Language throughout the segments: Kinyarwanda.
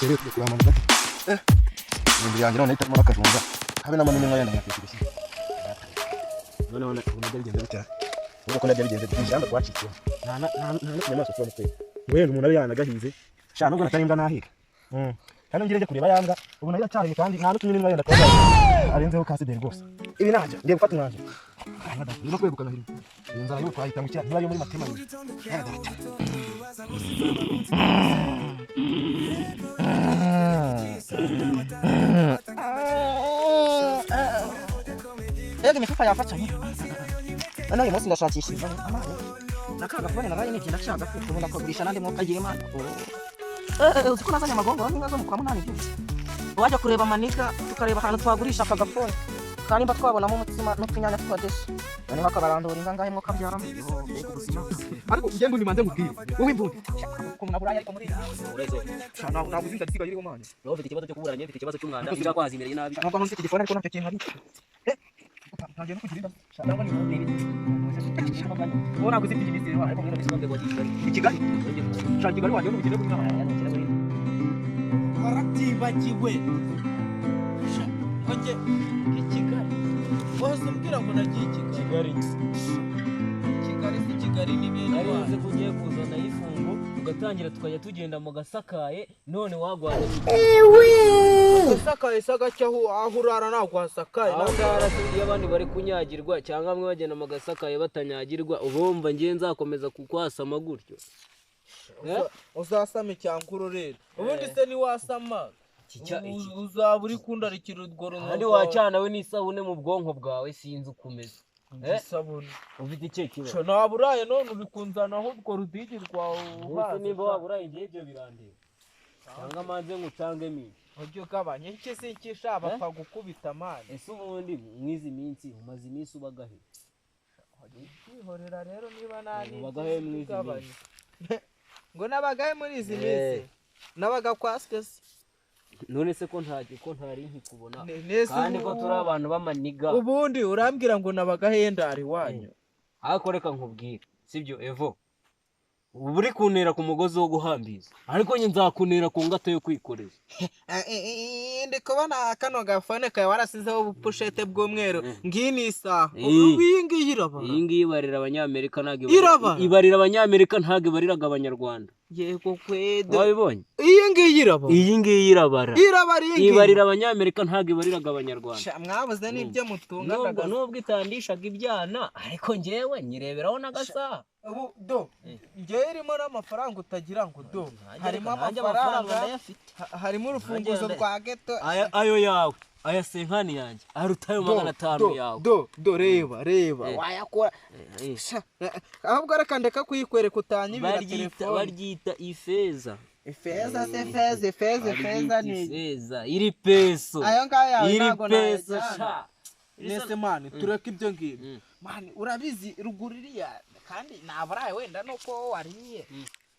Rero tujya kuramanuka. Imibiri yanjye none itarimo n'akajumba, habe n'amanini yenda nkateka ibishyimbo. Noneho ubu nabyo bigenze bitya, ubwo ko nabyo bigenze bitya, ishyamba twacitsemo nta n'utunyamaswa tubamo kweli, ngo wenda umuntu abe yanagahize. Sha, nubwo natari imbwa nahiga. Kandi ngire njye kureba ya mbwa, ubu nayo iracyari, kandi nta n'utunyoni yenda kuba arenzeho kasideri rwose. Ibi najya ngiye gufata umwanzuro no kwegukana hirya. Iyi nzara yo twahita ngo niba yo muri matema nyine. Data. Mbega imifuka yafatanye! Noneho uyu munsi ndashakishiriza amazi na ka gafone naraye nibye, ndacyagafite ubu, ndakagurisha n'andi mwuka agira Imana. Uzi ko nazanye amagongoro n'inka zo mu kwa munani byose? Wajya kureba maniga, tukareba ahantu twagurisha aka gafone, kandi mba twabonamo umutsima n'utunyanya twa desi, noneho akabarandura inga ngahe mwuka abyaramo. Yo, mbega ubuzima! Ariko njye ngo nimanze nkubwire, wowe imbundi. Ukuntu naburaye ariko muri Sha, ntabwo uzi inzara isigaye iriho, man. Wowe ufite ikibazo cyo kubura, njye mfite ikibazo cy'umwanda, injangwe zimereye nabi. Nubwo ntuzi iki gifone, ariko ntacyo kintu hari. Ntangiye no kugira inda. Wowe ntabwo uzi iki gifone. Ariko mwino bisigaye ngo Kigali. I Kigali, sha, i Kigali wagiye n'ubukene buri nama. Warabyibagiwe ngo njye i Kigali wahise umbwira ngo nagiye i Kigali. Kigali si Kigali, ni bene Nari wanyu. nzi ko ugiye kuzana ifungo tugatangira tukajya tugenda mu gasakaye, none wagwanye. Usakaye se gake, aho urara ntabwo hasakaye. Aho ndara se, iyo abandi bari kunyagirwa cyangwa bamwe bagenda mu gasakaye batanyagirwa, uba wumva ngiye nzakomeza kukwasama gutyo? Eh? Uzasama cyangwa urorere ubundi se niwasama uzaba uri kundarikira urwo runwa. Ahandi wacana we n'isabune mu bwonko bwawe, sinzi uko umeze. Eh? Isabune? Ufite ikihe kibazo? Sha, ntabwo uraye none uri kunzanaho urwo rudigi rwawe. Ubuse uhaze, nimba sha. waba uraye, ngiye ibyo birandeba, cyangwa manze ngucangemo ibi? Ujye ugabanya iki si iki sha, bapfa gukubita, man. Ese ubundi mw'izi minsi umaze iminsi ubagahe? Kwihorera rero niba nta Ubagahe mw'izi ugabanya. minsi? Ngo nabagahe muri izi minsi? Nabaga kwa sikesi. None se ko ntari nkikubona Nese kandi ko turi abantu b'amaniga? Ubundi urambwira ngo nabaga hendari wanyu. Ariko reka nkubwire, sibyo Evo, uba uri kuntera ku mugozi wo guhambiza, ariko njye nzakunera ku ngata yo kwikoreza. Ndi kubona kano gafone kawe warasizeho ubupushete bw'umweru, ngiyi ni isaha. Eh. Ubu iyi ngiyi irabara? Iyi ngiyi ibarira Abanyamerika, ntabwo Irabara? ibarira Abanyamerika, ntabwo ibariraga Abanyarwanda. Yego kwede. Wabibonye? Iyi ngiyi irabara? Iyi ngiyi irabara. Irabara iyi ngiyi? Ibarira Abanyamerika, ntabwo ibariraga Abanyarwanda. Sha, mwabuze n'ibyo mutunga. Nubwo itandishaga ibyana, ariko njyewe nyireberaho n'agasaha. Ubu do njyewe irimo n'amafaranga, utagira ngo do harimo Nanjye amafaranga amafaranga. ndayafite. Harimo urufunguzo Nanjye rwa geto. Ayo yawe, aya senkani yanjye aruta ayo 500 yawe. Do do, reba reba. Wayakora. Eh. Sha, ahubwo reka ndeka kuyikwereka utanyibira telefone. Baryita ifeza. Ifeza se? Feza, ifeza, ifeza. Baryita Ni ifeza iri peso. Ayo ngayo yawe Iri ntabwo peso nayajyana. sha. Nese man, tureke ibyo ngibyo. Man, urabizi ruguru iriya, kandi naburaye wenda nuko wariye,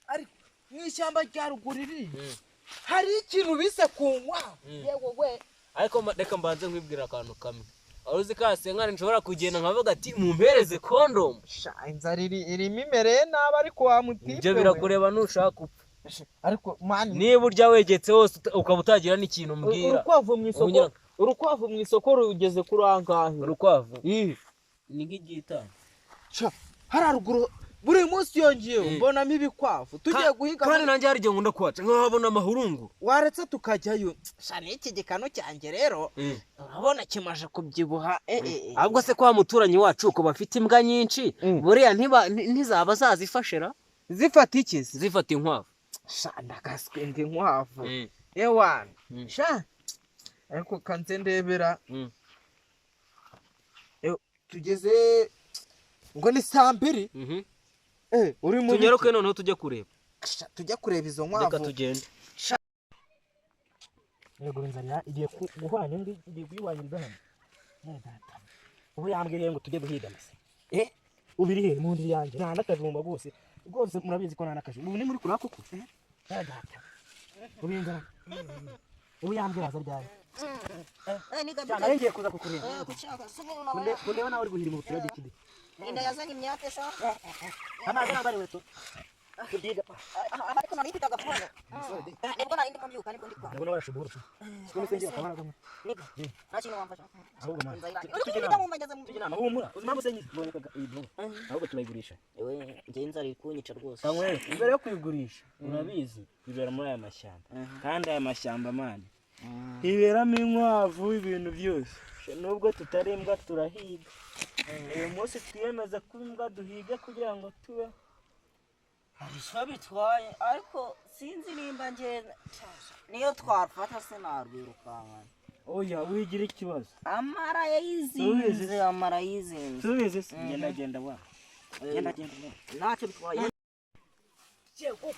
ariko mu ishyamba rya ruguru iriya hari ikintu bise kunywa, yewe we. Ariko reka mbanze nkwibwira akantu kamwe. Wari uzi ko senkani nshobora kugenda nkavuga ati: "Mumpereze kondomu"? Sha, inzara irimo imereye nabi, ariko wa mutipe Ibyo we. birakureba nushaka upfa. Ariko man, Niba urya wegetse hose ukaba utagira n'ikintu umbwira. Urukwavu mu isoko, urukwavu mu isoko rugeze kuri angahe? Urukwavu ni nk'igitanu. Sha, hariya ruguru buri munsi yongeyeho mbonamo ibikwavu tugiye guhiga. Kandi nanjye hari igihe nkunda kuhaca nkahabona amahurungu. Waretse tukajyayo sha. N'iki gikanu cyanjye rero urabona kimaje kubyibuha, eh, eh, eh. Ahubwo se kwa muturanyi wacu ko bafite imbwa nyinshi, buriya ntizaba zazifashira? Zifata iki se? Zifata inkwavu. Sha, ndagaswenda inkwavu, ewana. Sha, ariko kanze ndebera. Tugeze ngo ni saa 2. Uri mu Tunyaruke biki? noneho tujye kureba. Sha, tujya kureba izo Reka nkwavu. tugende. Yego, inzara igiye guhwanya undi, igiye kuyihwanyiriza hano. None data ubu yambwiye ngo tujye guhiga mese. Ubu iri he mu ndiri yanjye? Nta n'akajumba rwose rwose, murabizi ko nta n'akajumba. Ubu ni muri kuri koko. None data ubu inzara, ubu yambwiye aza ryari? Cyane nari ngiye kuza kukureba. Kundeba nawe uri guhirima ubuturage kidi. Inda yazanye imyate sha. Amazi ntabwo ari weto. Ariko nari mfite agafone. Nibwo nari ndimo mbyuka, nibwo ndi kwa. Ndabona warashobora. Siko misengera akabara kamwe. Nibwo. Nta kintu wamfasha. Ahubwo mwana. Uri kumva wumva ngeze mu Tujye inama, humura. Uzi impamvu se nyizi? Mbonye iyi bro. Ahubwo turayigurisha. Ewe, njye inzara iri kunyica rwose. Kamwe imbere yo kuyigurisha, urabizi bibera muri aya mashyamba, kandi aya mashyamba man hiberamo inkwavu, ibintu byose. Nubwo tutari imbwa turahiga. Uyu munsi twiyemeza kuba imbwa, duhige kugira ngo tube. Hari icyo bitwaye, ariko sinzi nimba njye niyo twafata sinarwirukankana. Oya, wigira ikibazo. Amara yayizinze, amara yizinze. Tubizi se? Genda, genda wa, genda, genda wa. Ntacyo bitwaye.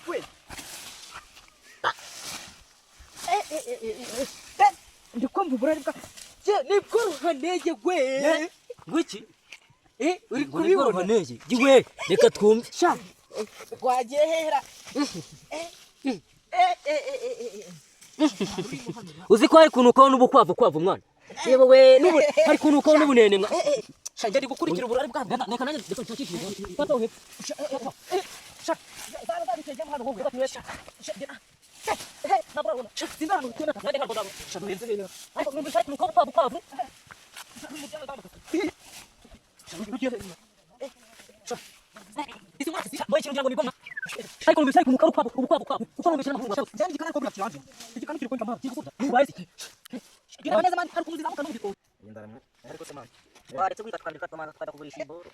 Kwe ndikumva uburari bwa nibwo ruhanege gwe. Ngwiki? Eh, uri Ngo nibwo kubibona? Ruhanege giwe, reka twumve. Sha, rwagiye hera. Eh eh eh eh eh. Uzi ko hari kunukaho n'ubukwavu kwavu mwana? Yewe we, n'ubu hari kunukaho n'ubunene mwa. Sha, njye ndi gukurikira uburari bwabwo. Reka nanjye, reka nshakishe. Fata aho hepfo. Sha, zaba zabitegemo hano wowe. Sha, sha, ntabwo urabona. Sha, sinzi ahantu bituye. Nanjye ntabwo ndabona. Sha, duhenze hera. Ariko numvise hari kunukaho ubukwavu kwavu. Mboye ikintu ngira ngo ni bwo mwa. Ariko numvise hari kunukaho ubukwavu ubukwavu kwavu, kuko numvise n'amahoro. Njye igikanu ko kiranje. Igikanu kiri kwenda amazi. Nubaye se. Gira neza man, hari kumuzizamuka n'ubwo. Ariko se man. Waretse kwita twandika twamaze twajya kugurisha imboro.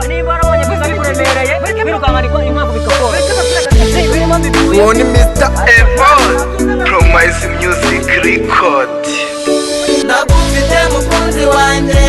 Niba warabonye gusa bikuremereye, wirukankana inkwavu bikakora. Uwo ni Mr. Evol Promise Music Record. Ndagufite mukunzi wanjye.